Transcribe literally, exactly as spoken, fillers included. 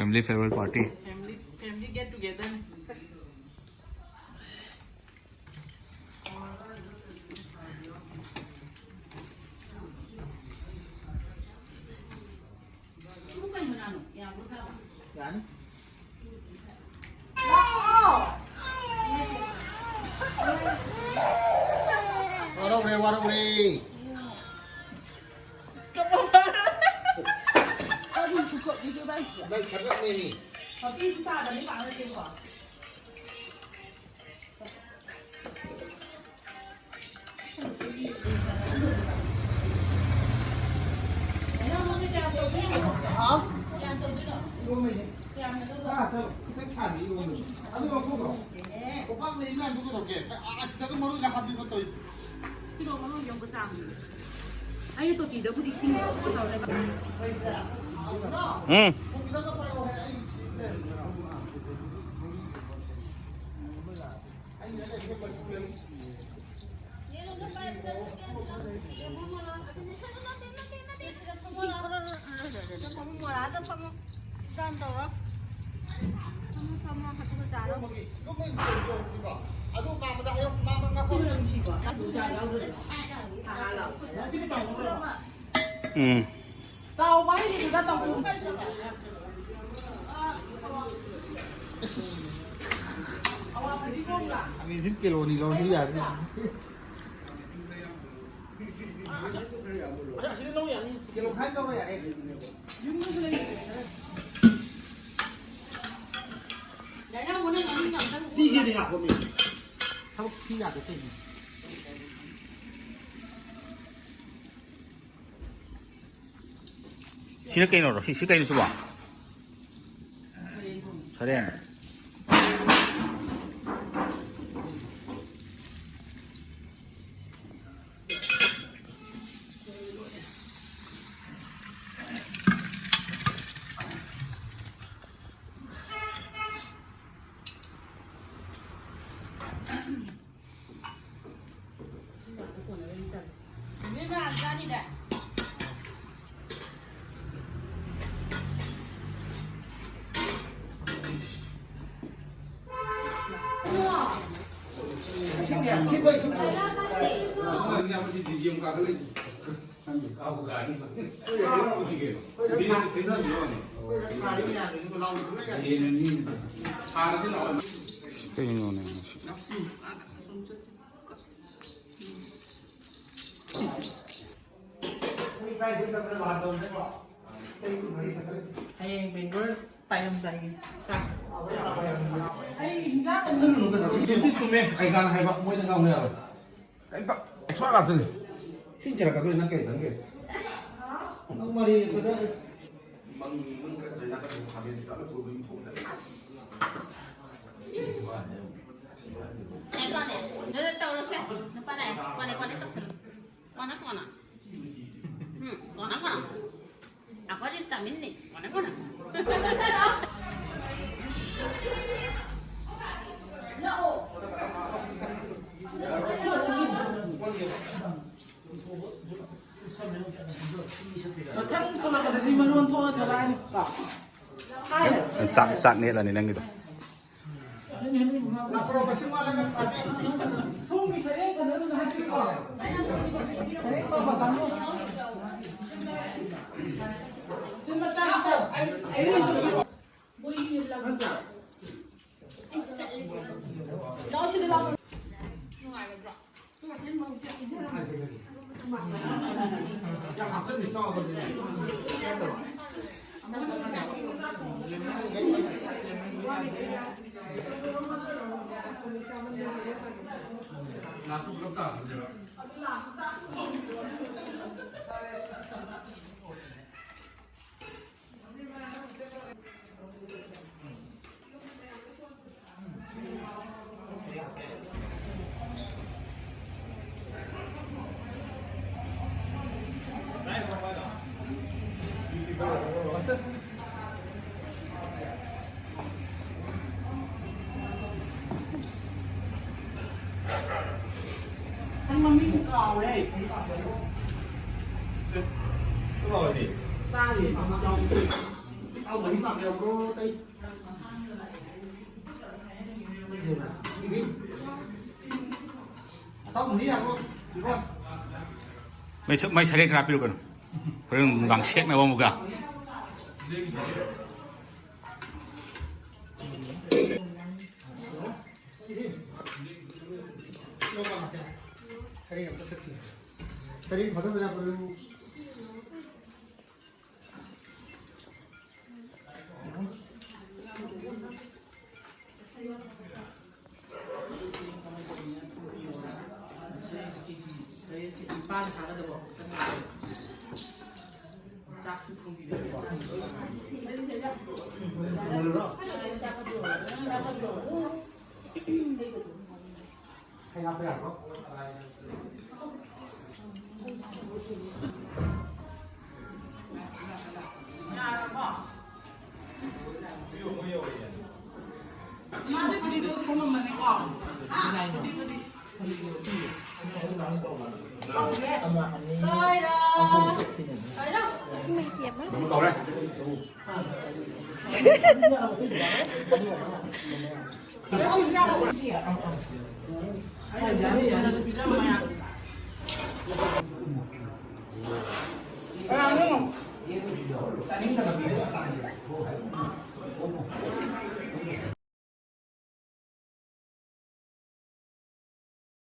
Family farewell party. Family, family get together. ꯌꯥꯅꯤ꯫ ꯋꯥꯔꯧꯔꯦ, ꯋꯥꯔꯧꯔꯦ꯫ ꯅꯪ ꯊꯥꯒꯠꯂꯦꯅꯦ꯫ ꯍꯥ? ꯏꯔꯣꯝꯕꯩꯅꯦ꯫ ꯉꯥ ꯈꯤꯇꯪ ꯁꯥꯍꯜꯂꯤ ꯏꯔꯣꯝꯕꯩ꯫ ꯑꯗꯨ ꯂꯧꯊꯣꯛꯈ꯭ꯔꯣ꯫ ꯀꯣꯝꯄꯥꯛ ꯂꯩ ꯃꯌꯥꯝꯗꯨ ꯀꯩꯗꯧꯒꯦ? ꯑꯥ, ꯁꯤꯗ ꯑꯗꯨꯝ ꯃꯔꯨ ꯌꯥꯍꯟꯕꯤꯕ ꯇꯧꯏ꯫ ꯀꯤꯂꯣ ꯃꯔꯨ ꯌꯧꯕ ꯆꯥꯡꯅꯤ꯫ ꯑꯩꯅ ꯇꯣꯇꯤꯗꯕꯨꯗꯤ ꯏꯁꯤꯡ ꯇꯧꯔꯦꯕ꯫ ꯎꯝ꯫ ꯐꯝꯃꯣ, ꯃꯣꯔꯥꯗ ꯐꯝꯃꯣ꯫ ꯗꯥꯟ ꯇꯧꯔꯣ꯫ ꯐꯝꯃꯣ, ꯐꯝꯃꯣ, ꯑꯗꯨꯒ ꯆꯥꯔꯣ꯫ ꯎꯝ꯫ ꯇꯥꯎꯕ ꯍꯩꯔꯤꯗꯨꯗ ꯇꯧ꯫ ꯈꯥꯃꯦꯟꯁꯤꯟ ꯀꯤꯂꯣꯅꯤ ꯂꯧꯔꯁꯨ ꯌꯥꯔꯅꯤ꯫ ꯀꯤꯂꯣ ꯈꯥꯏ ꯇꯧꯔꯣ ꯌꯥꯔꯦ꯫ ꯄꯤꯒꯦꯅꯦ ꯉꯥꯏꯈꯣꯃꯤ꯫ ꯊꯕꯛ ꯁꯨ ꯌꯥꯗꯦ ꯀꯩꯅꯣ꯫ ꯁꯤꯅ ꯀꯩꯅꯣꯔꯣ? ꯁꯤ, ꯁꯤ ꯀꯩꯅꯣ ꯁꯤꯕꯣ? ꯁꯔꯦꯡ꯫ ꯀꯩꯅꯣꯅꯦ ꯃꯁꯤ? ꯍꯌꯦꯡ ꯕꯦꯡꯒ꯭ꯂꯣꯔ ꯄꯥꯏꯔꯝꯗꯥꯏꯒꯤ ꯆꯥꯛꯁꯦ꯫ ꯑꯩ ꯍꯤꯟꯖꯥꯡ ꯑꯃ ꯆꯨꯝꯗꯤ ꯆꯨꯝꯃꯦ, ꯑꯩꯒꯥꯅ ꯍꯥꯏꯕ, ꯃꯣꯏꯗ ꯉꯥꯡꯕ ꯌꯥꯔꯣꯏ꯫ ꯀꯩꯝꯇ ꯑꯦꯛꯁꯄꯥꯔꯠ ꯉꯥꯛꯇꯅꯤ꯫ ꯊꯤꯅ ꯆꯩꯔꯛꯀꯗꯣꯏ ꯅꯪ ꯀꯩ ꯈꯪꯒꯦ? ꯅꯪ ꯃꯔꯤ ꯈꯛꯇ꯫ ꯉꯥꯏꯈꯣꯅꯦ, ꯑꯗꯨ ꯇꯧꯔꯁꯦ꯫ ꯅꯨꯄꯥ ꯂꯥꯛꯑꯦ꯫ ꯀꯣꯟꯅꯦ, ꯀꯣꯟꯅꯦ ꯇꯧꯁꯜꯂꯨ꯫ ꯀꯣꯟꯅ, ꯀꯣꯟꯅ꯫ ꯎꯝ, ꯀꯣꯟꯅ, ꯀꯣꯟꯅ꯫ ꯑꯩꯈꯣꯏꯗꯤ ꯇꯥꯃꯤꯜꯅꯤ꯫ ꯀꯣꯟꯅ, ꯀꯣꯟꯅ꯫ ꯃꯊꯪ ꯊꯣꯛꯂꯛꯄꯗꯗꯤ ꯃꯔꯣꯟ ꯊꯣꯛꯑ ꯊꯣꯛꯂꯛꯑꯅꯤ꯫ ꯆꯥꯛ, ꯆꯥꯛ ꯅꯦꯠꯂꯅꯤ ꯅꯪꯒꯤꯗꯣ꯫ ꯁꯣꯝꯒꯤ ꯁꯔꯦꯡ ꯐꯖꯅ ꯍꯥꯏꯕꯤꯌꯨꯀꯣ꯫ ꯁꯔꯦꯡ ꯄꯥꯝꯕ ꯀꯥꯡꯕꯨ꯫ ꯁꯤ ꯃꯆꯥ ꯃꯆꯥ꯫ ꯑꯩ, ꯑꯩ ꯂꯥꯛꯑꯣ ꯁꯤꯗ ꯂꯥꯛꯑꯣ꯫ ꯑꯩ ꯃꯃꯤꯡ ꯀꯥꯎꯔꯦ꯫ ꯁꯦ, ꯄꯨꯂꯥꯎꯗꯤ? ꯆꯥꯔꯤ꯫ ꯆꯥꯎ, ꯃꯍꯤ ꯄꯥꯝꯕ ꯌꯥꯎꯕ꯭ꯔꯣ? ꯑꯇꯩ? ꯏꯕꯤ? ꯇꯥꯎ ꯃꯨꯟꯗꯤ ꯌꯥꯔꯕꯣ? ꯏꯕꯣ? ꯃꯩ ꯁ-, ꯃꯩ ꯁꯔꯦꯡ ꯈꯔ ꯍꯥꯞꯄꯤꯔꯣ ꯀꯩꯅꯣ꯫ ꯍꯣꯔꯦꯟ ꯅꯨꯡꯗꯥꯡ ꯁꯦꯛꯅꯕ ꯑꯃꯨꯛꯀ꯫ ꯁꯔꯦꯡ ꯑꯝꯇ ꯁꯠꯈꯤꯒꯦ꯫ ꯁꯔꯦꯡ ꯐꯖ ꯐꯖꯕ ꯂꯩꯔꯨ꯫